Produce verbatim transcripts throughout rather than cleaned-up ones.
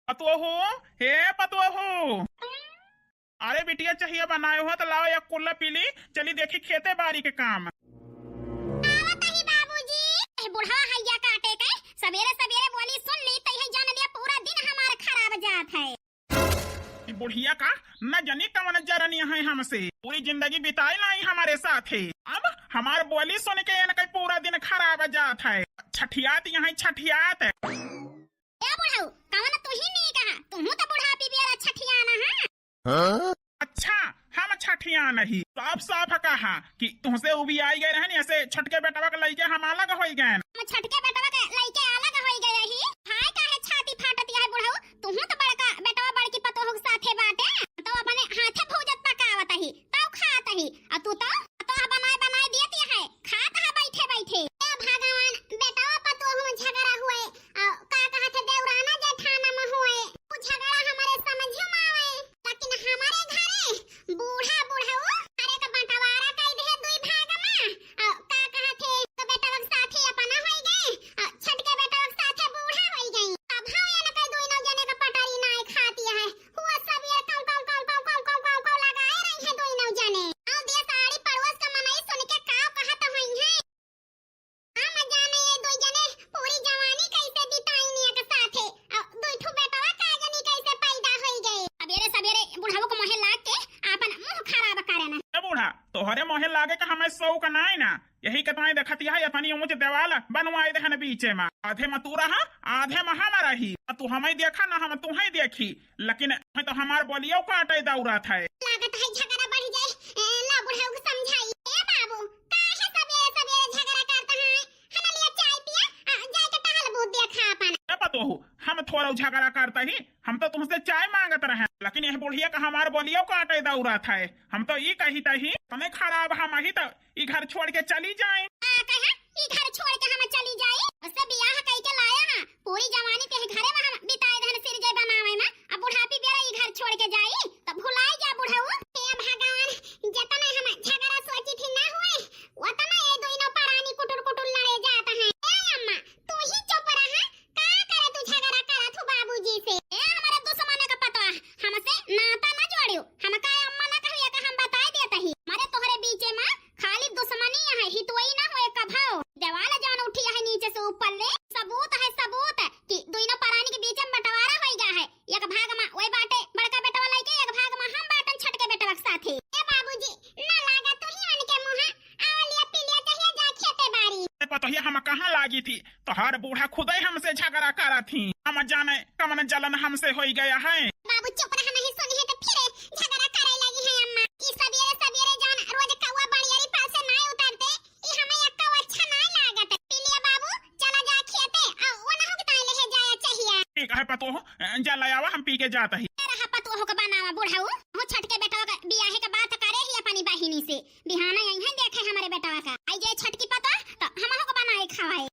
पतोहू, हे पतोहू। अरे बिटिया, चहिया बनाए हो तो लाओ एक कुल्ला पी ली, चली देखी खेते बारी के काम। आवत ही बाबूजी। ए बुढ़वा हैया काटे के, सबेरे सबेरे बोली सुन ली, तइहे जान लिया पूरा दिन हमार खराब जात है। ई बुढ़िया का न जानी कवन जरनी है हमसे, पूरी जिंदगी बिताई लाई हमारे साथ है। अब हमार बोली सुन के इनके पूरा दिन खराब जात है। छठियात यहाँ छठियात। ए बुढ़ऊ, कवन तू ही नीक हा, तुहू तो बुढ़ापी बेरा छठियाना हा। हाँ? अच्छा, हम छठियान ही। साफ साफ कहा कि तुहसे उबियाई गए रहन, ऐसे छोटके बेटवा के लइके हम अलग होई गए। हम छोटके बेटवा के लइके अलग होई गए ही। हाय काहे छाती फाटत है बुढ़ऊ, तुहू तो बड़का बेटवा बड़की पतोह के साथे बाटे, तो अपने हाथे भूजत पकावत ही, तब खात ही, और तू तो पतोह बनाए बनाए दियत है, खात है बैठे बैठे। ए भगवान, बेटवा पतोह में झगड़ा हुए, और का कहत है देवराना जेठाना में हुए, उ झगड़ा हमारे समझ में आवे, लेकिन हमारे घरे बूढ़ा बुढ़ऊ हर एक बंटवारा कई दे दुई भाग में, और का कहत है तो बेटवा के साथे अपना होई गए, और छोटके बेटवा के साथे बूढ़ा होई गई। अब हाँ इनके दुई नौ जने का पटारी नाय खाती है, हुआ सब ये कौ कौ कौ कौ कौ कौ कौ कौ लगाए रही है दुई नौ जने। और दिया साड़ी पड़ोस का मनई सुन के का कहत होई है। हम जाने ये दुई जने पूरी जवानी कैसे बिताइन एक साथे, और दुई ठो बेटवा का जनी कैसे पैदा होई गए। सबेरे सबेरे बुढ़ऊ को मोहे लाग के आपन मुंह खराब करे ना। ए बूढ़ा, तोहरे मोहे लागे का हमें शौक नाय ना, यही के ताई देखत है इतनी ऊंच देवाल बनवाए देहन बीचे में, आधे में तू रहा, आधे में हम रही, तू हमें देखा ना हम तुहें देखी, लेकिन तो हमार बोलियो काटे दौड़त है। लागत है झगड़ा बढ़ जाए, ए, ला बुढ़ऊ को समझाई। ए बाबू, काहे सबेरे सबेरे झगड़ा करता है? हना लिया चाय पिया, आ, जाए के टहल बूत देखा अपन। ए पतोहू, हम थोड़ा झगड़ा करता ही, हम तो तुमसे चाय मांगत रहे, लेकिन यह बुढ़िया का हमार बोलियो काटे दौड़त है। हम तो ई कही तही, तने खराब हम ही तो ई घर छोड़ के चली जाए। आ, कहे, ई घर छोड़ के हम चली जाए? उससे बियाह कई के लाया है, पूरी जवानी ते घरे में हम बिताए रहन सिरजे बनावे में, अब बुढ़ापी बेरा ई घर छोड़ के जाई, तब भुलाई जा बुढ़ऊ। हे भगवान, जतना हम झगड़ा सोची थी ना हुए, उतना ये दोनों परानी कुटुर कुटुर लड़े जात हैं। ए अम्मा, तू ही चुप रहा, का करे तू झगड़ा करत हो बाबूजी से? ए हमारे दुश्मन का पतवा, हमसे नाता ना जोड़ियो, हम का अम्मा ना कहिया का हम बताए देत ही। हमारे तोहरे बीचे में खाली दुश्मनी है, हितवई ना होए कभो। देवाल जान उठी है नीचे से ऊपर ले। सबूत है सबूत कि दुइनो परानी के बीच में बंटवारा होई गा है। एक भाग में वही बाटे बड़का बेटवा लइके, एक भाग में हम बाटन छोटके बेटवा के साथे। ए बाबूजी, ना लागा तू ही उनके मुँह, आओ लिया पी लिया चाहिए जा खेते बारी। ए पतोहिया हम कहाँ लागी थी, तोहार बूढ़ा खुदे हमसे झगड़ा करत ही। हम जाने कवन जलन हमसे होई गया है। बाबू चुप रह, नहीं सुनी है तो फिर झगड़ा करे लगी है अम्मा। ई सबेरे सबेरे जान रोज कौआ बड़ियारी पास से नाय उतरते, ई हमें एक्का अच्छा नाय लागत। पी लिया बाबू, चला जा खेते, आ ओनहु के ताई ले जाया चाहिए। ठीक है पतोह, जा ले आवा, हम पी के जात ही। ए रहा पतोह के बनावा बुढ़ऊ, हो छटके बेटवा के बियाहे के बात करे ही अपनी बहिनी से। बिहाना यहीं देखे हमरे बेटवा का। आई जे छटकी पतोह, तो हमहू के बनाए खवाए।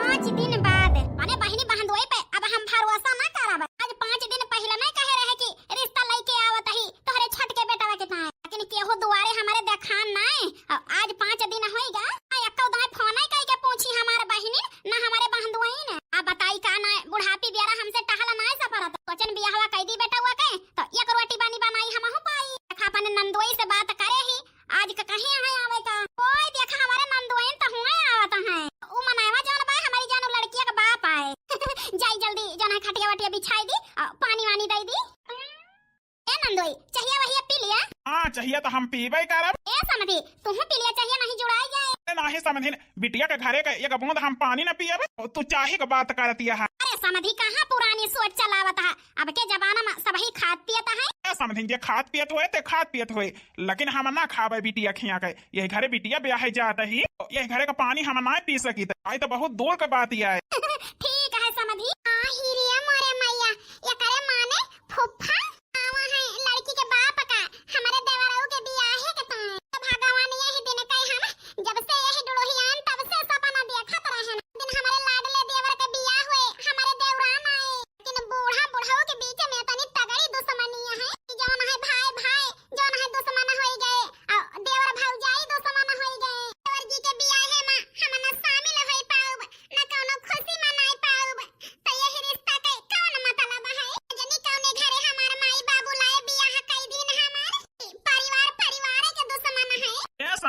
पाँच दिन बाद, माने बहिनी बहनोई पे अब हम भरोसा ना करब। आज पाँच दिन पहिले नहीं कहे रहे कि रिश्ता लइके आवत ही तोहरे छटके बेटवा के ताए, लेकिन केहू दुआरे हमरे देखान नाय। अब आज पाँच दिन होई गा, आ एक्को दाई फोन नहीं कई के पूछी हमारे बहिनी, ना हमारे बहनोई ने। अब बताई का ना, बुढ़ापी बेरा हमसे टहल नाय सपरत। सोचन बियाहवा कई दी बेटवा के, तो एक रोटी पानी बनाई हमहू पाई। देखा अपने नंदोई से बात करे ही, आज का कहीं आए आवे का? ओए, देखा, हमारे नंदोइन तो हुए आवत हैं। उ मनवा जौन बा, हमारी जान उ लड़किया का बाप आए। जाई जल्दी, जौन है खटिया वटिया बिछाई दी, आ, पानी वानी दे दी। ए नंदोई, चाहिए वही पी लिया? हाँ, चाहिए तो हम पीबे करब। ए समधी, तुहू पी लिया, चाहिए नहीं जुड़ाई जाए। ए, नाही समधिन, बिटिया के घरे का एक बूंद हम पानी न पियब, तू चाही के बात करतिया है। अरे समधी, कहाँ पुरानी सोच चलावत है? अब के जमाना में सबही खात पियत है। ए समधिन, जे खात पियत होए, ते खात पियत होए, लेकिन हम ना खाबे बिटिया खिया के। यही घरे बिटिया ब्याहे जात ही, यही घरे का पानी हम ना पी सकित। आई तो बहुत दूर के बात ही आए। ठीक है समधी। हाँ, हिरिया मोरे मैया, एकरे माने फुफ्फा आवा है लड़की के बाप का, हमारे देवरऊ के बियाहे के ताए। तो भगवान यही दिन कहे हम, जब से यही डुड़ोहियान तब से सपना देखत रहन। दिन हमारे लाडले देवर के बियाह हुए, हमारे देवरान आए। लेकिन बूढ़ा बुढ़ऊ के बीच में इतनी तगड़ी दुश्मनी है कि जौन है भाई भाई, जौन है दुश्मन होई गए, और देवर भौजाई दुश्मन होई गए। देवर जी के बियाहे में हम न शामिल होई पाउब, न कौनो खुशी मनाई पाउब। तो यही रिश्ता के कौन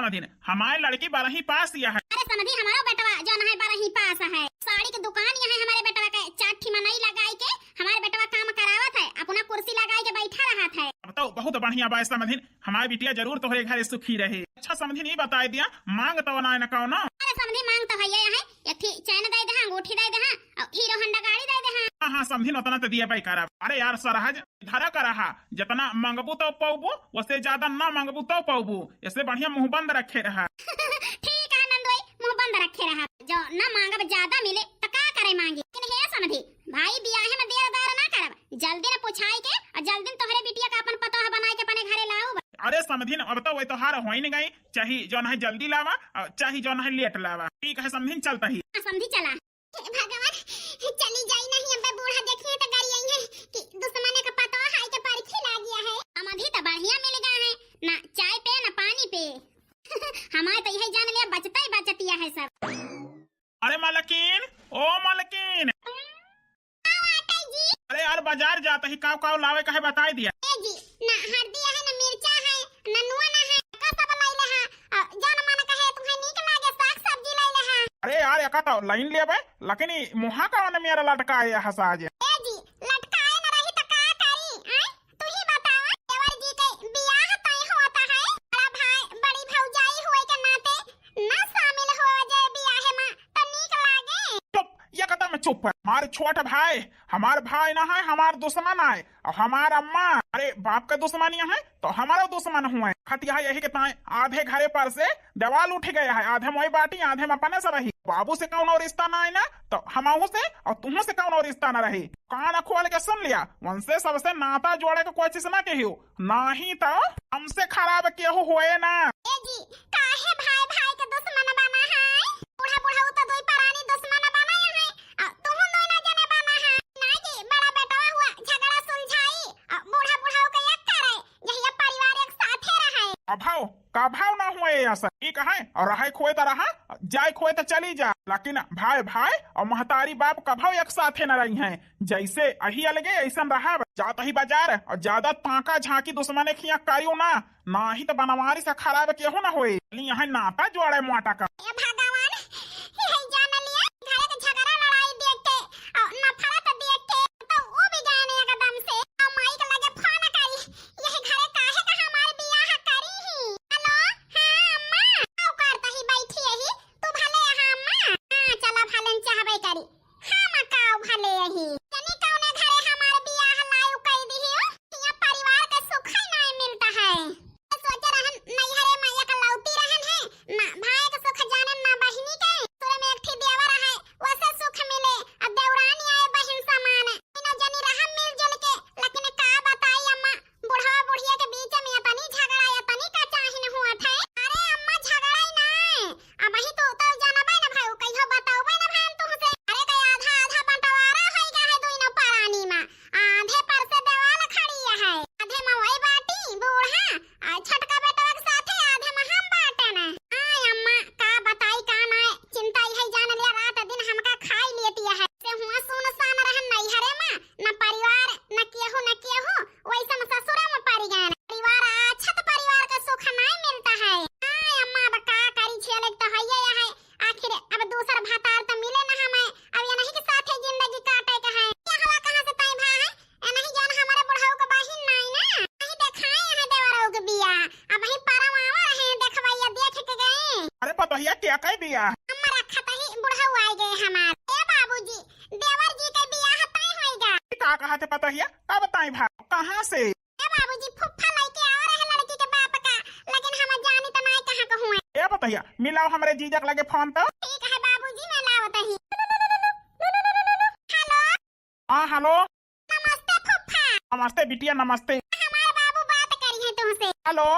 समधिन, हमार लड़की बारहवीं पास यह है। अरे समधी, हमारो बेटवा जौन है बारहवीं पास है। साड़ी के दुकान यह है, हमारे बेटवा के चार ठी मनई लगाई के हमारे बेटवा काम करावत है, अपना कुर्सी लगाई के बैठा रहत है। अब तो बहुत बढ़िया बा समधिन, हमार बिटिया जरूर तोहरे घरे सुखी रहे। अच्छा समधिन, ई बताई दिया, मांग तो ना न कौनो? अरे समधी, मांग तो है, यह है, एक ठी चैन दे देहा, अंगूठी दे देहा, और हीरो होंडा गाड़ी दे देहा। हाँ, हाँ, समधिन, उतना तो दिया भाई करब। अरे यार सरहज, धरा करहा, जितना मांगबू तो पौबू, वसे ज्यादा ना मांगबू तो पौबू। ऐसे बढ़िया मुंह बंद रखे रहा। ठीक है नंदोई, मुंह बंद रखे रहा। जो ना मांगब ज्यादा मिले, तो का करे मांगी? लेकिन हे समधी, भाई बियाहे में देर दार ना करब, जल्दी न पुछाई के और जल्दी न तोहरे बिटिया का अपन पतोह बनाई के अपने घरे लाऊ। अरे समधिन, अब तो वही तोहार होइन गई, चाही जौन है जल्दी लावा और चाही जौन है लेट लावा। ठीक है समधिन, चलता ही। हाँ, समधी चला। हे भगवान, चली जाई नहीं, अब बूढ़ा देखिए तो गरियाई है कि दुश्मन के पतोह हाय के परखी लागिया है। समधी तो बढ़िया मिल गया है, ना चाय पे ना पानी पे। हमारे तो यही जान लिया, बचता ही बचतिया है सब। अरे मालकिन, ओ मालकिन। का बात है जी? अरे यार, बाजार जात ही, काव काव लावे कहे बताई दिया। ए जी, ना हरदी है, ना मिर्चा है, ना नुआ ना है, का सब लाइले हा? अ, जौन मन कहे तुम्हें नीक लागे, साग सब्जी लाइले हा। अरे यार, एका तो लाइन लेबे, लेकिन ई मुहा का ओने मेरा लटकाए है साजे। ए जी, लटकाए न रही तो का करी, आय? तू ही बतावा, देवर जी के बियाह तय होता है, बड़ा भाई, बड़ी भौजाई होए के नाते ना शामिल हो जाए बियाह में, तो नीक लागे। चुप, एकदम चुप। हमार छोट भाई हमार भाई ना है, हमार दुश्मन आए, और हमार अम्मा, अरे बाप का दुश्मन यह है, तो हमारा दुश्मन हुए। खतिया यही के ताए आधे घरे पर से दीवाल उठ गया है, आधे मोई बाटी, आधे में अपने से रही। बाबू से कौनो रिश्ता ना है ना, तो हमहू से और तुहू से कौनो रिश्ता ना रही। कान खोल के सुन लिया, उनसे सबसे नाता जोड़े के कोशिश ना कहियो, नाही तो हमसे खराब केहू होए ना। ए जी, काहे भाई भाई के दुश्मन बना है? बूढ़ा बुढ़ऊ तो दुई परानी दुश्मन बना है, आ तुहू दोनों जने बना है। ना जी, बड़ा बेटवा हुआ, झगड़ा सुलझाई, आ बूढ़ा बुढ़ऊ के एक करे, यही परिवार एक साथे रहे। अभाव, का भाव ना हुए ऐसा? ई कहे, और रहे खोए तो रहा, जाए खोए तो चली जा, लेकिन भाई भाई और महतारी बाप कभाव एक साथे न रही हैं। जैसे अही अलगे ऐसन रहा। जात ही बाजार और ज्यादा ताका झांकी दुश्मने खिया करियो ना, नाही तो बनवारी से खराब केहू ना होए। ली यहाँ नाता जोड़े मोटा का। ए भगवान, यही जान लिया, घरे के झगड़ा लड़ाई देख के और नफरत देख के तो वो भी जाने एकदम से। और माई के लगे फोन करी, यही घरे काहे का हमार बियाह करी ही। हेलो, हाँ अम्मा, का करता ही बैठी यही, तू भले यहाँ अम्मा? हाँ, चला भले चाहबे करी। हम काव भले यही। जनी कौने घरे हमार बियाह लायु कई दिहियो, हियां परिवार के सुख ही नाय मिलता है। सोचे रहन नैहरे में एकलौती रहन है, ना भाई के सुख जाने ना बहिनी के। तोरे में एक ठी देवर है, वसे सुख मिले, अब देवरानी आए बहिन समान। तीनों जनी रहम मिलजुल के, लेकिन का बताई अम्मा, बुढ़वा बुढ़िया के बीच में इतनी झगड़ा, इतनी कचाहिन हुआ थे। अरे अम्मा, झगड़ा ही ना है। अब ही तो उतर जाना बे ना भाई, कहियो बताओ बे ना भाई हम तुमसे। अरे तो आधा आधा बंटवारा होई गा है दोनों परानी में। आधे पर से देवाल खड़ी है, आधे में वही बाटी बूढ़ा, आ छोटका बेटवा के साथे आधे में हम बाटे ना। आय अम्मा, का बताई का ना, चिंता यही जान लिया, रात दिन हमका खाई लेती है। से हुआ सुनसान रहन नैहरे में, न परिवार, न केहू, न केहू। वैसन ससुरा में पड़ गए। परिवार आछत परिवार का सुख नाय मिलता है। आय अम्मा, अब का करी, छे लोग तो हइये है। आखिर अब दूसर भतार तो मिले न हमें। अब ये नहीं के साथे जिंदगी काटे के है। क्या हुआ, कहाँ से तय भा है? ए नहीं जान हमारे बुढ़ऊ के बहिन नाय ना। नहीं देखाए है देवरऊ के बिया। अब ही परवावा रहे देखवैया देख के गए। अरे पतोहिया, क्या कह दिया? हम रखत ही बुढ़ऊ आए गए हमार। ए बाबूजी, देवर जी के बियाह तय होइगा। का कहा थे पतोहिया? का बताई भा? कहाँ से? ए बाबूजी, फुफ्फा लइके आवा रहे लड़की के बाप का, लेकिन हम जानी त नाय कहाँ के हुए। ए पतोहिया, मिलाओ हमरे जीजा के लगे फोन तो। ठीक है बाबूजी, मैं लावत ही। हेलो। हाँ, हेलो। नमस्ते फुफ्फा। नमस्ते बिटिया, नमस्ते। हमारे बाबू बात करी है तुमसे। हेलो।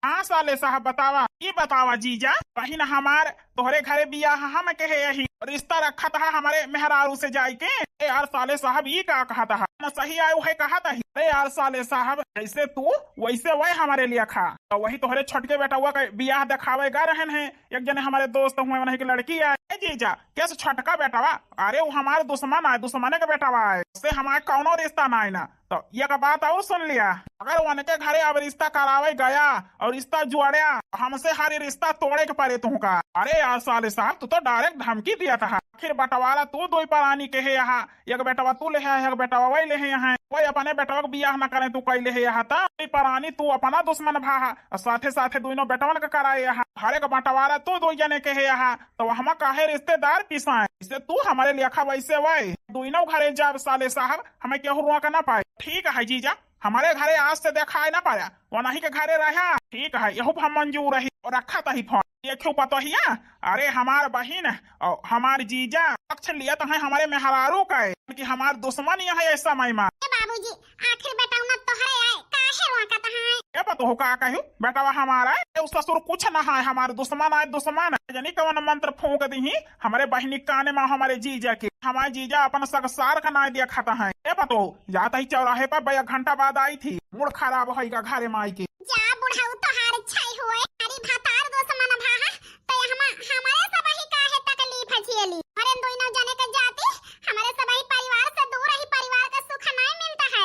हाँ साले साहब, बतावा, ई बतावा जीजा, बहिन हमार तोहरे घरे बियाह हम कहे यही, रिश्ता रखत हा हमरे मेहरारू से जाई के। ए यार साले साहब, ई का कहत हा? ना सही आयो है कहत ही। अरे यार साले साहब, जैसे तू वैसे वह हमारे लेखा। तो वही तोहरे छोटके बेटवा का बियाह देखावे गा रहन है, एक जने हमारे दोस्त हुए, उन्हीं की लड़की आए। ए जीजा, कैसे छोटका बेटवा? अरे वो हमारे दुश्मन आए, दुश्मने का बेटवा आए, उससे हमारे कौनो रिश्ता ना आए ना। तो ये का बात और सुन लिया, अगर उनके घरे अब रिश्ता करावे गया और रिश्ता जोड़या, हमसे हर रिश्ता तोड़े के पड़े तुमका। अरे यार साले साहब, तू तो direct धमकी दिया था। आखिर बंटवारा तू दोई परानी के है यहाँ, एक बेटवा तू ले है, एक बेटवा वही ले है यहाँ। कोई अपने बेटवा के बियाह न करे, तू कई ले है यहाँ, त दोई परानी तू अपना दुश्मन भा है, और साथे साथे दोनों बेटवन के कराए यहाँ। हर एक बंटवारा तू दोई जने के है यहाँ, तो हम काहे रिश्तेदार पिसाए? इसे तू हमारे लेखा वैसे वही। दोनों घरे जाब साले साहब, हमें केहू रोक ना पाए। ठीक है जीजा, हमारे घरे आज से देखाए ना पाया, वनाही के घरे रहा। ठीक है, यहू हम मंजूर रही। और रखा तही फोन। देखियो पतोहिया, अरे हमार बहिन और हमार जीजा पक्ष लिया तो है हमारे मेहरारू का है, कि हमार दुश्मन यहाँ है समय में। ए बाबूजी, आखिर बेटौना तोहरे आए, काहे रोकत हैं? ए पतोह का कहू, बेटवा हमारा है, ए उ ससुर कुछ ना है, हमार दुश्मन आए दुश्मन। जनी कवन मंत्र फूंक दीही हमारे बहिनी काने में, हमारे जीजा के। हमारे जीजा अपन सगसार का नाय देखत हैं। ए पतोह, जात ही चौराहे पर बया घंटा बाद आई थी, मूड खराब होइगा घरे में आई के। जा बुढ़ऊ तोहार छई हुए, अरे भतार दुश्मन भा है, तो हम, हमारे सबही काहे तकलीफ झेली? अरे दोनों जने के जाती, हमारे सबही परिवार से दूर ही परिवार का सुख नहीं मिलता है।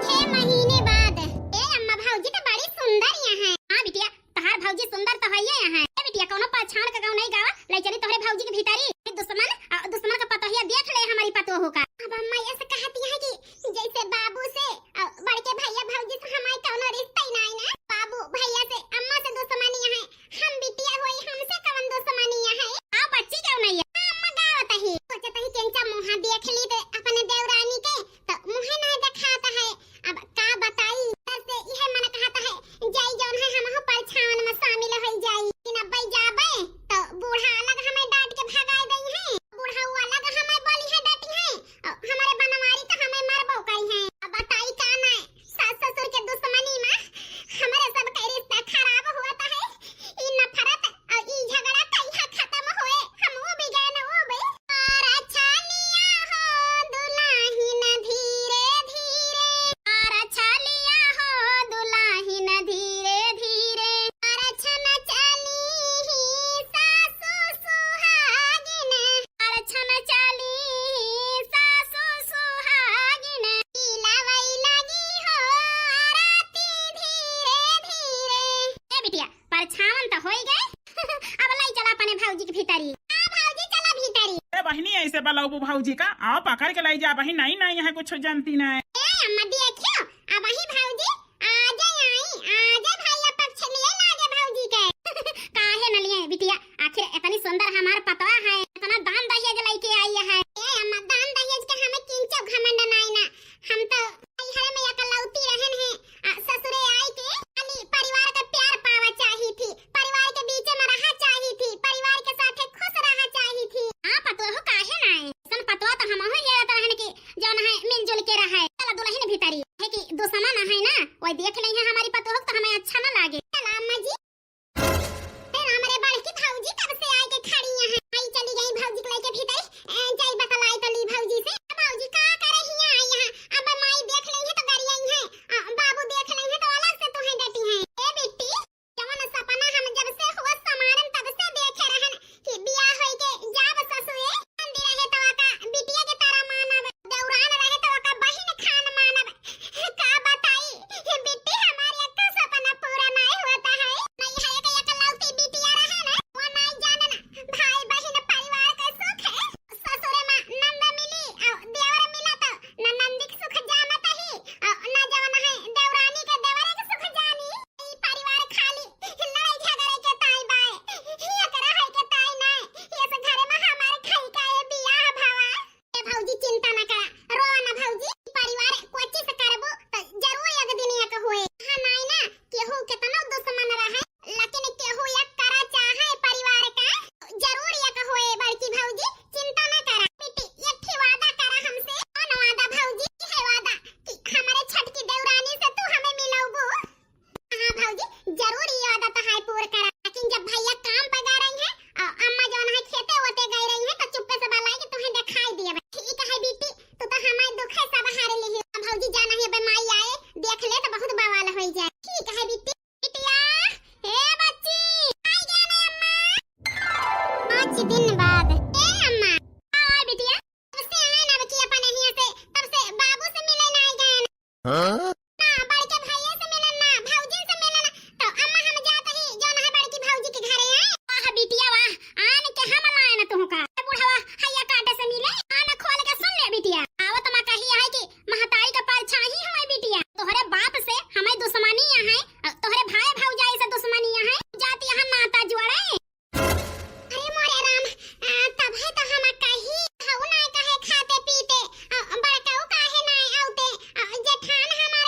छह महीने बाद, ए अम्मा भौजी तो बड़ी सुंदर यहाँ है। हाँ बिटिया, तोहार भौजी सुंदर तो है यहाँ है। ए बिटिया, कोनो पाछाड़ का गाँव नहीं गावा, ले चली तोहरे भौजी के भीतरी। दुश्मन, आ, दुश्मन का पतोहिया देख ले हमारी पतोह का। अब अम्मा ऐसे कहती है कि जैसे बाबू से, आ, बड़के भैया भौजी से हमारे कौनो रिश्ता ही नहीं ना। बाबू भैया से, अम्मा से दुश्मनी है, हम बिटिया होई, हमसे कवन दुश्मनी है? आओ बच्ची क्यों नहीं है? हाँ, अम्मा गावत ही। सोचत ही केंचा मुँहा देख ली ते अपने देवरानी के, तो मुँहे नहीं दिखाता है। अब का बताई, डर से इहे मन कहता है, जाई जौन है हमहू परछावन में शामिल होई जाई। लेकिन अब्बे जाबे, तो बूढ़ा अलग हमें डांट के भगाए दई है, बूढ़ऊ अलग हमें बोली है, डटी है, और हमारे बनवारी तो हमें मरबो करी है। अब बताई का ना, सास ससुर के दुश्मनी में हमारे सब के रिश्ता खराब होत है। ई नफरत और ई झगड़ा कहिया खत्म होए, हम वो भी गए न वो भी। परछनिया हो दुलाहिन धीरे धीरे, परछनिया हो दुलाहिन धीरे धीरे, परछन चली ही सासु सुहागिन, परछन चली ही सासु सुहागिन, मिलावै लगी हो आरती धीरे धीरे। ए बिटिया, परछावन तो होई गए। अब लाई चला अपने भौजी के भीतरी। हाँ भौजी, चला भीतरी। ए बहिनी, ऐसे बलौबू भौजी का, आओ पकड़ के लाई जा बहिन, नहीं नहीं यहाँ कुछ जानती ना है। ए अम्मा देखियो, अब वही भौजी आजे आई, आजे भैया पक्ष लिए लागे भौजी के। काहे न लिए बिटिया, आखिर इतनी सुंदर हमार पतवा है, इतना दान दहेज लेके आई है। ए अम्मा, दान दहेज के हमें किंचो घमंड नाई ना, हम तो नैहर में एकलौती रहन है, आ, ससुरे आई के खाली परिवार का प्यार पावा चाही थी, परिवार के बीच में रहा चाही थी, परिवार के साथे खुश रहा चाही थी। हाँ पतोह, काहे ना है? ऐसन पतोह तो हमहू हेरत रहन कि जौन है मिलजुल के रहे। ना, बड़के भैया से मिलन ना, भौजी से मिलन ना। तो अम्मा हम जात ही, जौन है बड़की भौजी के घरे है। वाह बिटिया वाह, आन के हम लायन तुहका। बुढ़वा हैया काटे से मिले, आन खोल के सुन ले बिटिया। आवत मा कही है कि महतारी का परछाई हमें बिटिया। तोहरे बाप से हमें दुश्मनी है, तोहरे भाई भौजाई से दुश्मनी है। जाति यहाँ नाता जोड़े। अरे मोरे राम, आ, तब है तो हम कही, हऊ ना कहे खाते पीते, आ, बड़काऊ काहे ना आउते, आ, जेठान हमार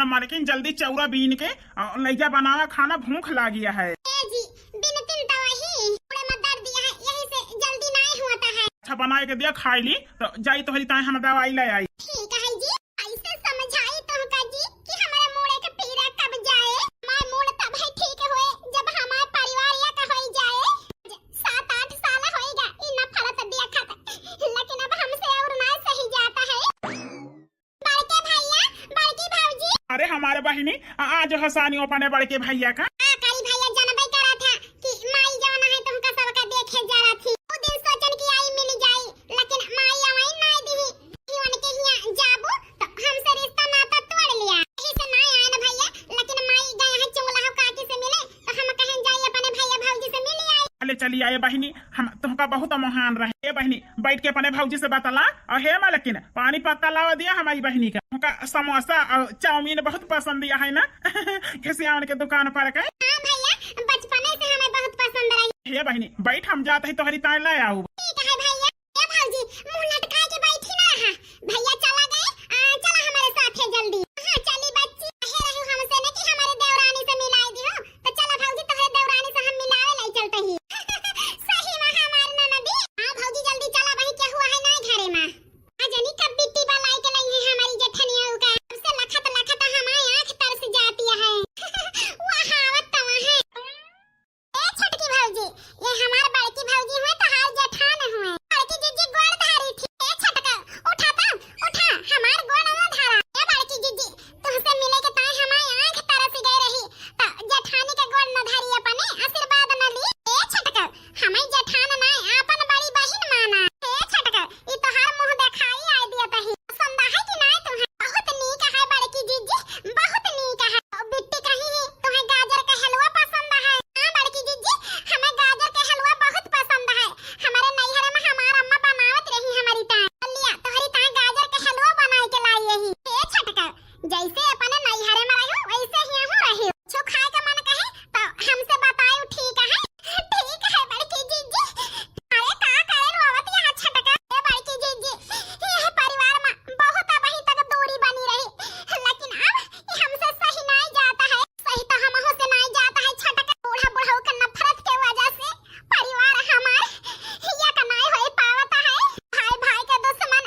मलकिन, जल्दी चौरा बीन के, अ, लइजा बनावा खाना, भूख लागिया है। ए जी, बिनतिन तो वही, पूरे में दर्द दिया है, यही से जल्दी नाई हुआ था है। अच्छा, बनाए के दिया, खाई ली, तो जाई तोहरी ताई हम दवाई ले आई। ठीक है जी, ऐसे समझाई तोहका जी कि हमारे मूड़े के पीरा कब जाए। हमार मूड़ तब है ठीक होए, जब हमार परिवार या का होई जाए। सात आठ साल होइगा, ई नफरत देखत, लेकिन अब हमसे और ना सही जाता है। बड़के भैया, बड़की भौजी। अरे हमारे बहिनी, आ, आज हसानी अपने बड़के भैया का। आ, करी भैया, जानबे करा था कि माई जौन है तुमका सबका देखे जा रहा थी। वो दिन सोचन कि आई मिल जाई, लेकिन माई आवाई ना दी। कि उनके हियां जाबू तो हमसे रिश्ता नाता तोड़ लिया। यही से ना आए ना भैया, लेकिन माई गए हैं चुंगला हो काकी से मिले, तो हम कहें जाई अपने भैया भौजी से मिल आई। अले चली आए बहिनी, हम तुमका बहुत मोहान रहे। ए बहिनी, बैठ के अपने भौजी से बतला। और हे मलकिन, पानी पत्ता लावा दिया हमारी बहिनी का। हमका समोसा और चाउमीन बहुत पसंद है ना, खिसियावन के दुकान पर के। हाँ भैया, बचपने से हमें बहुत पसंद रही। हे बहिनी, बैठ, हम जात ही तोहरी ताई ले आऊ। ठीक है भैया। ए भौजी, मुंह लटका के बैठी ना रहा। भैया चला गए, आ, चला हमारे साथ है जल्दी। हाँ, चली बच्ची, कहे रहू हमसे ने कि हमारे देवरानी से मिलाई दियो। तो चला भौजी, तोहरे देवरानी से हम मिलावे लाई चलते ही। सही में हमार ननदी। हाँ भौजी, जल्दी चला, वही केहू है ना घरे में। आ जनी कब बिट्टी बलाई के लाई है हमारी जेठनिया का। हमसे लखत लखत हमारी आँख तरस जाती है। वहाँ आवत तो वहाँ। ए छोटकी भौजी, ये हमार बड़की भौजी हुए, तोहार जेठान हुए। बड़की जीजी गोड़ धारी थी। ए छोटका, उठा तो, उठा, हमार गोड़ न धारा। ए बड़की जीजी, तुहसे मिले के ताई हमार आँख तरस गए रही, तो जेठानी के गोड़ न धारी, अपने आशीर्वाद न ली। ए छोटका, हमें जेठान नाय, आपन बड़ी बहिन माना। ए छोटका, ई तोहार मुंह देखाई आए दिया तही। पसंद है कि नाय तुम्हें? बहुत नीक है बड़की जीजी, बहुत नीक है। ओ बिट्टी कहीं ही, तुम्हें गाजर का हलवा पसंद है? हाँ बड़की जीजी, हमें गाजर का हलवा बहुत पसंद है। हमारे नैहर में हमार अम्मा बनावत रही हमारी ताई। लिया, तोहरी ताई गाजर का हलवा बनाए के लाई यही। ए छोटका, जैसे अपने नैहरे में रहो, वैसे ही हूँ रही। कुछ खाए का मन कहे, तो हमसे बताओ, ठीक है? ठीक है बड़की जीजी। अरे का करे रोवत यहाँ छोटका? ए बड़की जीजी, यह परिवार में बहुत अबही तक दूरी बनी रही, लेकिन अब ये हमसे सही नहीं जाता है। सही तो हमहू से नहीं जाता है छोटका। बूढ़ा बुढ़ऊ के नफरत के वजह से परिवार हमार एक नहीं हो पावता है। भाई भाई के दुश्मन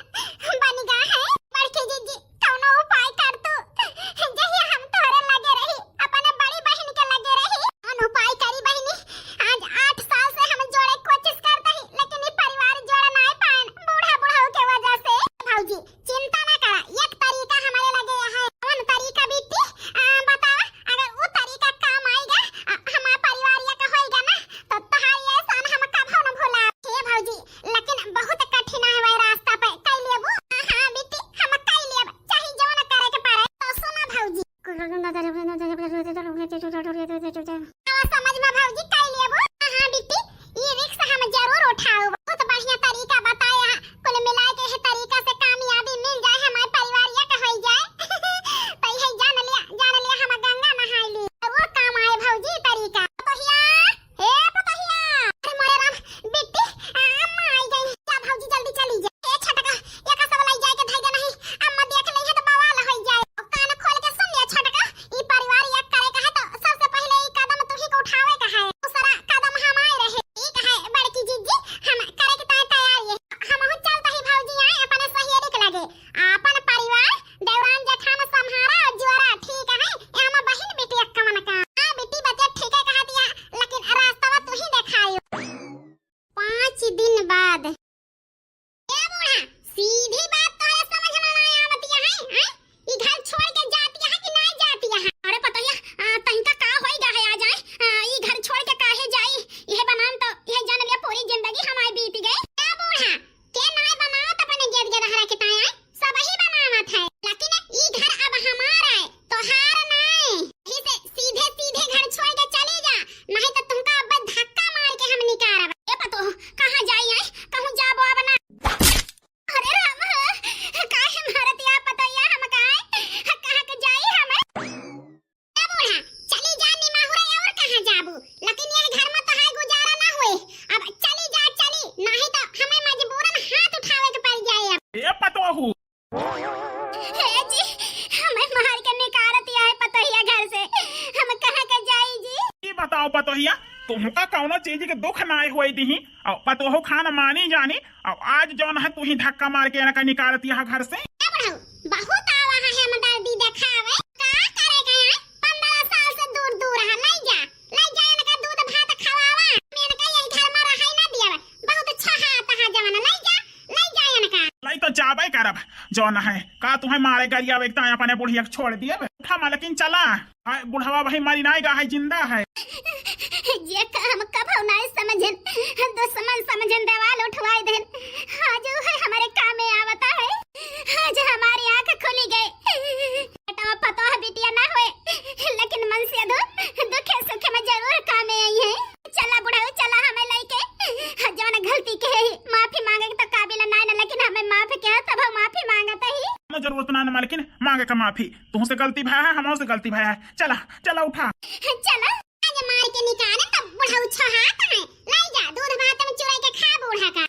बन गया है। बड़की जीजी, कौनो उपाय कर तू। जहिया हम तोहरे लगे रही, अपने बड़ी बहिन के लगे रही। कौन उपाय करी बहिनी? आज आठ साल से हम जोड़े कोशिश करते ही, लेकिन ये परिवार जोड़ नाय पाएन, बूढ़ा बुढ़ऊ के वजह से। भौजी, चिंता ना करा, एक तरीका हमारे लगे है। कौन तरीका बिट्टी? आ, बतावा, अगर वो तरीका काम आएगा, आ, हमारा परिवार एक होएगा ना, तो तोहार ये एहसान हम कभो न भुला। हे भौजी, लेकिन बहुत कठिन है वही रास्ता पे। कई लेबू? हाँ, हाँ, बिट्टी, हम कई लेब, चाहे जौन करे के पड़े। तो सुना भौजी। हाँ, समझ में भौजी, कई लेबू। हाँ, हाँ, बिट्टी, ये risk हम जरूर उठाऊ। बहुत बढ़िया तरीका बताए हैं। कुल मिला के यह तरीका से कामयाबी मिल जाए, हमारे परिवार एक हो जाए। तो यही जान लिया, जान लिया, हम गंगा नहाई ली। जरूर काम आए भौजी तरीका। तो हिया ए पतोहिया, अरे मोरे राम, बिट्टी, आ, अम्मा आई गई। जा भौजी जल्दी चली जा। ए छोटका, एका सब लई जाए के धई दे नहीं, अम्मा देख लेई है तो बवाल होई जाए। कान खोल के सुन ले छोटका, ई परिवार एक करे का है तो सबसे पहले पतोहिया, तुहका कौनो चीज के दुख नाय होई दिही, अउ पतोहू खान मानी जानी, अउ आज जौन है तू ही धक्का मार के इनका निकालती है घर से। ए बुढ़ऊ, बहुत आवा है हमदर्दी देखावे, का करे गए हैं? पन्द्रह साल से दूर दूर है, लई जा, लई जा इनका दूध भात खवावा, हम इनका यही घर में रहे ना दिया, बहुत अच्छा है तहा जवान, लई जा, लई जा इनका। लई तो जाबे करब, जौन है, का तुम्हें मारे गरियावे एक ताई अपने बुढ़िया के छोड़ दिए बे? उठा मालकिन चला। हाय, बुढ़वा वही मरी नाय गा है, जिंदा है। जे काम कभौ नाय समझेन, दुश्मन समझेन, देवाल उठवाई देन। आज उ है हमरे कामे आवता है। आज हमारी आँख खुली गई। बेटवा पतोह बिटिया ना होए, लेकिन मन से दो दुखे सुखे में जरूर कामे आई है। चला बुढ़ऊ, चला हमें लइके। जौन गलती के है, माफी मांगे के तो काबिल नाय ना, लेकिन हमें माफ किया, तब हम माफी मांगत ही। ना जरूरत ना, ना मालकिन, मांगे का माफी। तुमसे गलती भया है, हमसे गलती भया है। चला, चला उठा। चला, आज मार के निकाले तब बुढ़ऊ छहात है। लाई जा, दूध भात में चुराई के खा बूढ़ा का।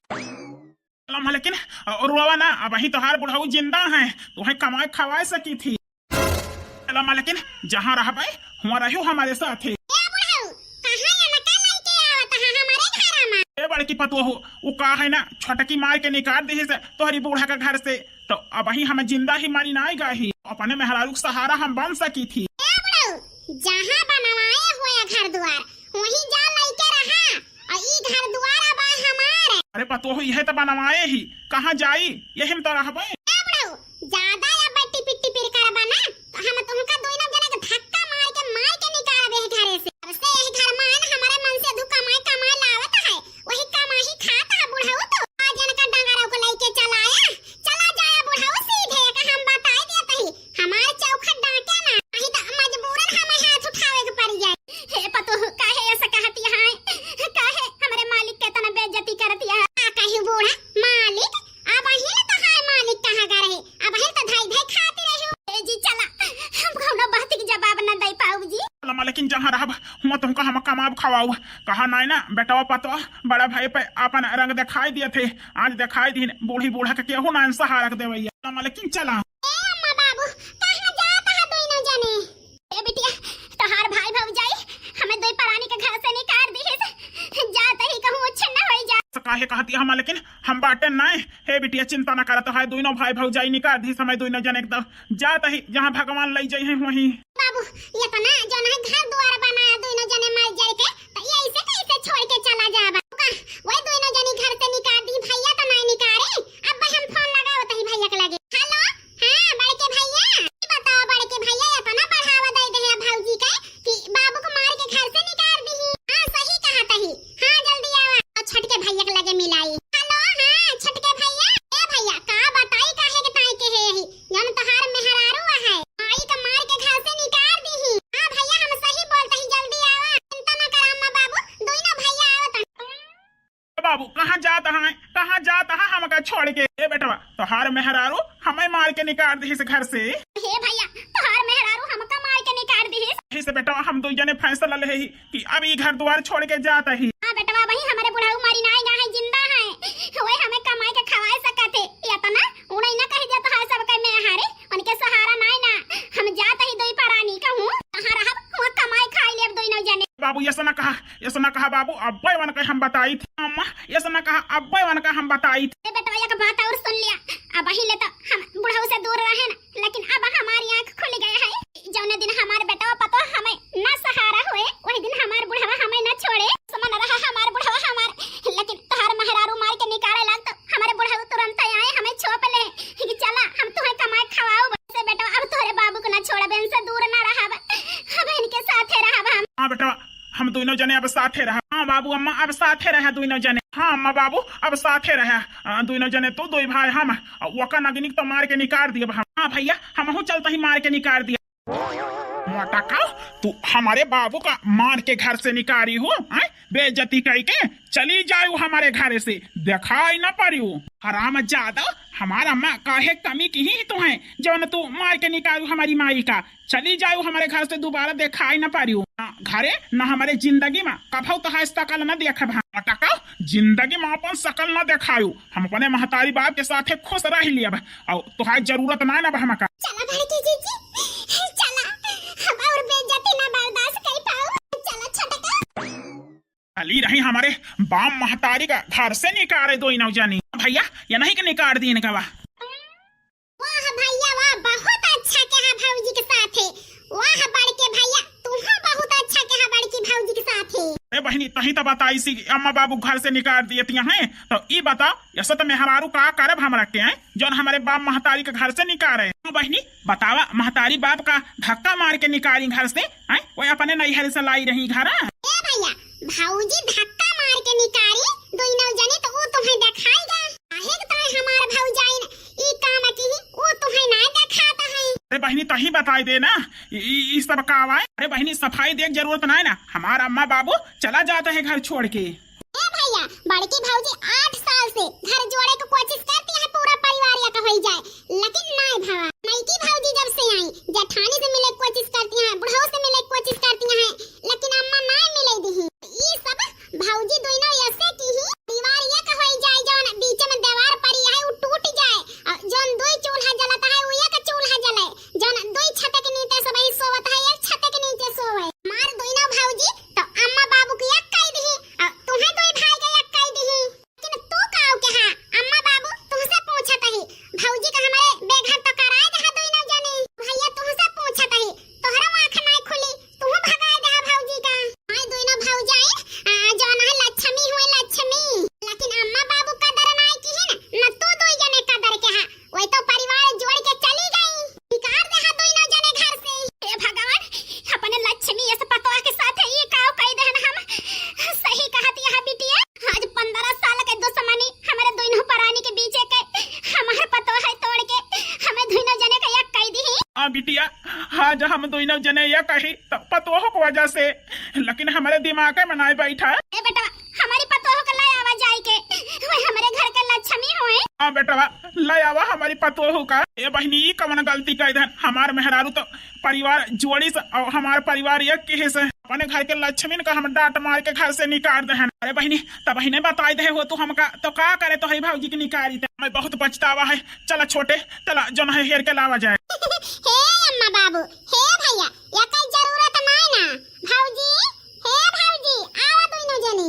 चला मालकिन, और रोवा ना, अबही तोहार बुढ़ऊ जिंदा है, तुम्हें कमाए खवाए सकी थी। चला मालकिन, जहाँ रहबे, हुआँ रहियो हमारे साथे। ए बुढ़ऊ, कहाँ इनका लइके आवत है हमारे घरा में? ए बड़की पतोहू, उ का है ना, छोटकी मार के निकाल दिहिस तोहरी बूढ़ा के घर से, तो अबही हम जिंदा ही मारी नाय गाही। अपने मेहरारू के सहारा हम बन सकी थी। ए बुढ़ऊ, जहाँ बनवाए हुए घर द्वार, वहीं जा लइके रहा, और ई घर द्वार अब हमार। अरे पतोहू, इहे तो बनवाए ही, कहाँ जाई, यही में तो रहबे। ए बुढ़ऊ, ज्यादा या बट्टी पिट्टी पिरकर बना, तो हम तुमका दोनों जने के धक्का मार के, मार के निकाल दे घरे से। अब से यही घर में आए ना, हमारे मन से दू कमाई, कमाई लावत है, वही कमाई खात है बुढ़ऊ। तो आज इनका डंगरों को लेके चला आया, चला जाया बुढ़ऊ सीधे, का हम बताई देत ही, हमार चौखट डांटे ना, नहीं तो मजबूरन हमें हाथ उठावे के पड़ जाए। हे पतोह, काहे ऐसा कहती है? काहे हमरे मालिक के इतना बेइज्जती करती है? का कही बूढ़ा, मालिक? अबहिन तो हाय मालिक कहाँ का रहे, अबहिन तो धाई धाई खाती रही हो। ए जी चला, हम कौनो बात के जवाब न दे पाऊ जी। चला मालकिन, जहाँ रहब हुआँ तुमका हम कमाब खवाऊ। कहा नाय ना बेटवा पतोह बड़ा भाई पे अपन रंग दिखाई दिए थे, आज दिखाई दीन। बूढ़ी बूढ़ा के केहू ना सहारा के देवैया। चला मालकिन चला। ए अम्मा बाबू, कहाँ जात है दोनों जने? ए बिटिया, तोहार भाई भौजाई हमें दो परानी के घर से निकाल दिहिस। जात ही कहूँ अच्छे न होई जा। से काहे कहती हम, लेकिन हम बाटे नाय। हे बिटिया, चिंता न करत है, दोनों भाई भौजाई निकाल दिहिस हमें दोनों जने एकदम। जात ही जहाँ भगवान लई जाई है वहीं। बाबू, ये तो ना जौन है घर द्वार बनाया दोनों जने मर जाए के, तो ये ऐसे कैसे छोड़ के चला जाबा? का वही दोनों जने घर से निकाल दी, भैया तो नाय निकाले। अब हम फोन लगावत ही भैया के लगे। हेलो, हाँ, बड़के भैया, ई बताओ बड़के भैया, इतना बढ़ावा दे दे हैं भौजी के कि बाबू को मार के घर से निकाल दी ही। हाँ, सही कहा तही। हाँ, जल्दी आवा। और छोटके भैया के लगे मिलाई। हेलो, हाँ, छोटके भैया। ए भैया, का बताई काहे के ताई के है यही? जौन तोहार मेहरारू है, माई के मार के घर से निकाल दी ही। हाँ भैया, हम सही बोलते ही, जल्दी आवा। चिंता ना करा अम्मा बाबू, दोनों भैया आवत हैं। बाबू, कहाँ जात है, कहाँ जात है हमका छोड़ के? ए बेटवा, तोहार मेहरारू हमें मार के निकाल दिहिस घर से। हे भैया, तोहार मेहरारू हमका मार के निकाल दिहिस। यही से बेटवा, हम दो जने फैसला ले ही कि अब ई घर द्वार छोड़ के जात ही। हाँ बेटवा, वही हमारे बुढ़ऊ मरी नाय गा है, जिंदा है, वही हमें कमाई के खवाए सकत है। इतना उड़ई ना कही जात है सबके मेहरारू, उनके सहारा नाय ना। हम जात ही दोई परानी कहूँ, कहाँ रहब, हुआँ कमाई खाई लेब दोनों जने। बाबू, ऐसा ना कहा, ऐसा ना कहा बाबू, अब्बे वन के हम बताई थी। अम्मा, ऐसा ना कहा, अब्बे वन का हम बताई थी। ए बेटवा, एक बात और सुन लिया, अबही ले तो हम बुढ़ऊ से दूर रहे ना, लेकिन अब हमारी आँख खुल गया है। जौने दिन हमार बेटवा पतोह हमें ना सहारा हुए, वही दिन हमार बुढ़वा हमें ना छोड़े। समन रहा हमार बुढ़वा हमार, लेकिन तोहार मेहरारू मार के निकाले लाग तो हमारे बुढ़ऊ तुरंत आए हमें छोप ले कि चला हम तुम्हें कमाए खवाऊ। से बेटवा अब तोहरे बाबू को ना छोड़ब, इनसे दूर ना रहब, अब इनके साथे रहब हम। हाँ बेटवा, हम दोनों जने अब साथे रहा। हाँ बाबू अम्मा, अब साथे रहा दोनों जने। हाँ अम्मा बाबू, अब साथे रहा। आ, दोनों जने, तू दोई भाई हम, आ, वका नगनिक तो मार के निकाल दिए हम। हाँ भैया, हमहू चलता ही मार के निकाल दिए। मोटका, तू हमारे बाबू का मार के घर से निकारी हो, हैं? बेइज्जती कई के चली जायू हमारे घरे से, दिखाई न परियो। हराम जादा, हमारा माँ काहे कमी की ही तो है, जौन तू मार के निकालू हमारी माई का। चली जायू हमारे घर से, दोबारा दिखाई न परियो। ना घरे, ना हमारे जिंदगी में कभौ तोहार सकल न देखब हम। मोटका, जिंदगी में अपन सकल न देखायू, हम अपने महतारी बाप के साथे खुश रह लियब, और तोहार जरूरत ना न बा हमका। चला बड़की जीजी, चला, हम और बेइज्जती ना बर्दाश्त कर पाऊ। चला छोटका। ई रही हमरे बाप महतारी का घर से निकारे दोइनौ जनी। भइया, ये नहीं के निकार दीन का बा। वाह भइया वाह, बहुत अच्छा किहा भौजी के साथे। वाह बड़के भइया, तुहू बहुत अच्छा किहा बड़की भौजी के साथे। ए बहिनी, तही त बताइसी कि अम्मा बाबू घर से निकार दियतिया हैं, तो ई बताओ, ऐसे तो मेहरारू का करब हमरा के, हैं, जौन हमरे बाप महतारी के घर से निकारे? हाँ बहिनी, बतावा, महतारी बाप का धक्का मार के निकारी घर से, हैं? वो अपने नैहर से लाई रही घर। ए भइया, भौजी धक्का मार के निकारी दोइनौ जनी तो ऊ तुम्हें देखाई गा। काहे के तोहे हमार भौजाइन ई काम किही, ऊ तुम्हें ना देखात है। अरे बहिनी, तही बताई दे ना, ई, ई, ई सब का आवाए? अरे बहिनी, सफाई दे के जरूरत ना है ना, हमार अम्मा बाबू चला जाता है घर छोड़ के। ए भइया, बड़की भौजी आठ साल से घर जोड़े के कोशिश करती है, पूरा परिवार एक होई जाए, लेकिन नाय भवा। नईकी भौजी जब से आई, जेठानी से मिले के कोशिश करती हैं, बुढ़ऊ से मिले के कोशिश करती हैं, लेकिन अम्मा नाय मिले दिही। ई सब भौजी दोइनौ ऐसे किही, परिवार एक होई जाए, जौन बीच में दीवार पड़ी है, उ टूट जाए, और जौन दुई चूल्हा जलत है, उ एक चूल्हा जले, जौन दुई छत के नीचे सबही सोवत है, एक छत के नीचे सोवे। मार दोइनौ भौजी तो अम्मा बाबू के एक कई दिही, और तुम्हें दुई भाई के एक कई दिही। लेकिन तू काऊ के हा? अम्मा बाबू तुहसे पूछत ही, भौजी का हमरे बेघर तो कराए दहा दोइनौ जने। भइया तुहसे पूछत ही, तोहरो आँख नाय खुली, तू भगाए दहा भौजी का। आए दोइनौ भौजाई, आ, जौन है लक्ष्मी हुए लक्ष्मी, लेकिन अम्मा बाबू कदर नाय किहिन, न तू दुई जने कदर के हा। वही तो परिवार जोड़ के चली गई, निकार दहा दोइनौ जने घर से। हे भगवान, अपने लक्ष्मी ऐसे पतवा के साथ ये काऊ कई देहन हम। सही कहत यहाँ बिटिया, आज पन्द्रह साल के दुश्मनी हमरे दोनों परानी के बीच के, हमार पतोह है तोड़ के हमें दोनों जने का एक कई दिही। हाँ बिटिया, हाँ, जब हम दोनों जने एक कही तो पतोह के वजह से, लेकिन हमरे दिमाग में नाय बैठा। ए बेटवा, हमारी पतोह के ले आवा जाई के, वह हमरे घर के लक्ष्मी होए। हाँ बेटवा, ले आवा हमारी पतोह का। ए बहिनी, ई कवन गलती कई देहन? हमार मेहरारू तो परिवार जोड़ी से और हमार परिवार एक किहे से। अपने घर के लक्ष्मीन का हम डांट मार के घर से निकाल दे हैं। अरे बहिनी, तब बहिने बताई दे हो तू हमका, तो का करे तोहरी भौजी के निकारी ते? मैं बहुत पछतावा है। चला छोटे, चला जौन है हेर के लावा जाए। हे अम्मा बाबू, हे भइया, एकर जरूरत नाय ना। भौजी, हे भौजी, आवा दोनों जनी।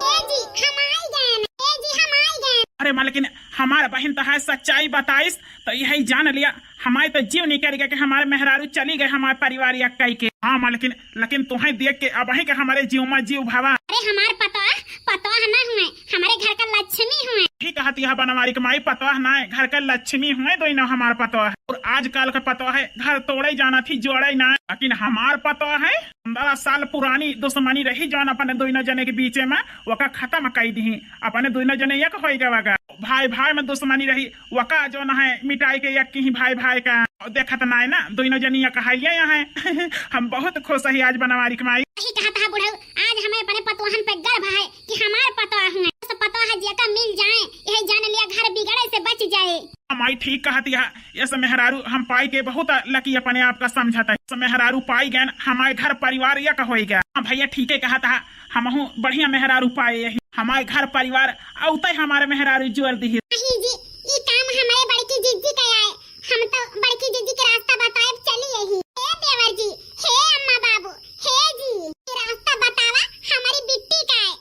ए जी, हम आई गए। ए जी, हम आई गए। अरे मालकिन, हमार बहिन तो है सच्चाई बताइस, तो यही जान लिया, हमारे तो जीव निकल गया कि हमारे मेहरारू चली गए, हमारे परिवार एक कई के। हाँ मालकिन, लेकिन तुम्हें देख के अबहीं के हमारे जीव में जीव भवा। अरे हमार पतोह, पतोह ना हुए, हमारे घर का लक्ष्मी हुए। ठीक कहत यह बनवारी के माई, पतोह ना है, घर का लक्ष्मी हुए दोनों हमार पतोह। और आजकल का पतोह है, घर तोड़े जाना थी, जोड़े ना। लेकिन हमार पतोह है, पन्द्रह साल पुरानी दुश्मनी रही, जौन अपने दोनों जने के बीचे में, वका खत्म कई दिही। अपने दोनों जने एक होई गवा गा। भाई भाई में दुश्मनी रही, वका जौन है मिटाई के एक किही भाई भाई का। देखत नाय ना, दोनों जनी एक हाइये यहाँ है। हम बहुत खुश ही आज बनवारी के माई। सही कहत हा बुढ़ऊ, आज हमें अपने पतोहन पे गर्व है कि हमार पतोह हुए। सब पतोह जेका मिल जाए, यही जान लिया घर बिगड़े से बच जाए। हाँ माई, ठीक कहत यह। ये सब मेहरारू हम पाई के बहुत lucky अपने आप का समझत है। सब मेहरारू पाई गए, हमारे घर परिवार एक होई गया। हाँ भइया, ठीके कहत हा, हमहू बढ़िया मेहरारू पाए यही। हमारे घर परिवार औते हमारे मेहरारू जोर दिही। नहीं जी, ई काम हमारे बड़की जिज्जी का आए। हम तो बड़की जिज्जी के रास्ता बताए चली यही। हे देवर जी, हे अम्मा बाबू, हे जी, ई रास्ता बतावा हमारी बिट्टी का है।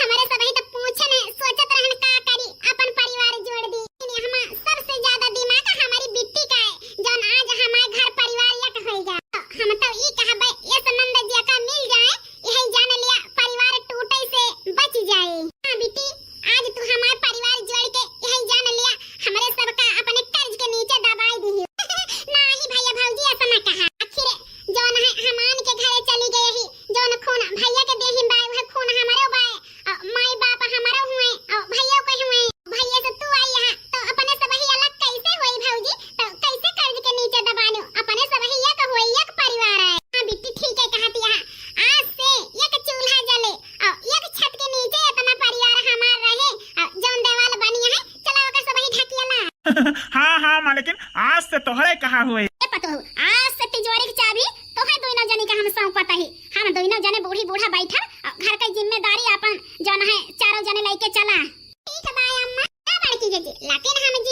हमारे सबही तो पूछन है, सोचत रहन का करी, अपन परिवार जोड़ दी। लेकिन हमा सबसे ज्यादा दिमाग हमारी बिट्टी का है, जौन आज हमारे घर परिवार एक होई गया। तो हम तो ई कहबे, ये संबंध जेका मिल जाए, यही जान लिया परिवार टूटे से बच जाए। हाँ बिट्टी, आज तू हमार परिवार जोड़ के यही जान लिया, हमरे सबका अपने कर्ज के नीचे दबाई दिही। नाही भइया भौजी, ऐसा ना कहा। आखिर जौन है हमान के घरे चली गई ही, जौन खून भइया के देही बाय, वह खून हमरो बाय, और माई बाप हमरो हुए, और भइया के हुए। भइया से तू आई यहाँ, तो अपने सबही अलग कैसे होई भौजी? तो कैसे कर्ज के नीचे दबानो? अपने सबही एक होई, एक परिवार है। हाँ बिट्टी, ठीक है कहत यहाँ। आज से एक चूल्हा जले, और एक छत के नीचे इतना परिवार हमार रहे, और जौन देवाल बनी है, चला ओकर सबही ढकियाला। हाँ, हाँ, मालकिन, आज से तोहरे कहा हुए। ए पतोहू, आज से तिजोरी की चाबी तोहे दोनों जनी का हम सौंपत ही। हम दोनों जने बूढ़ी बूढ़ा बैठब, और घर के जिम्मेदारी अपन जौन है चारों जने लेके चला। ठीक है, बाय अम्मा। ए बड़की जीजी, लेकिन हम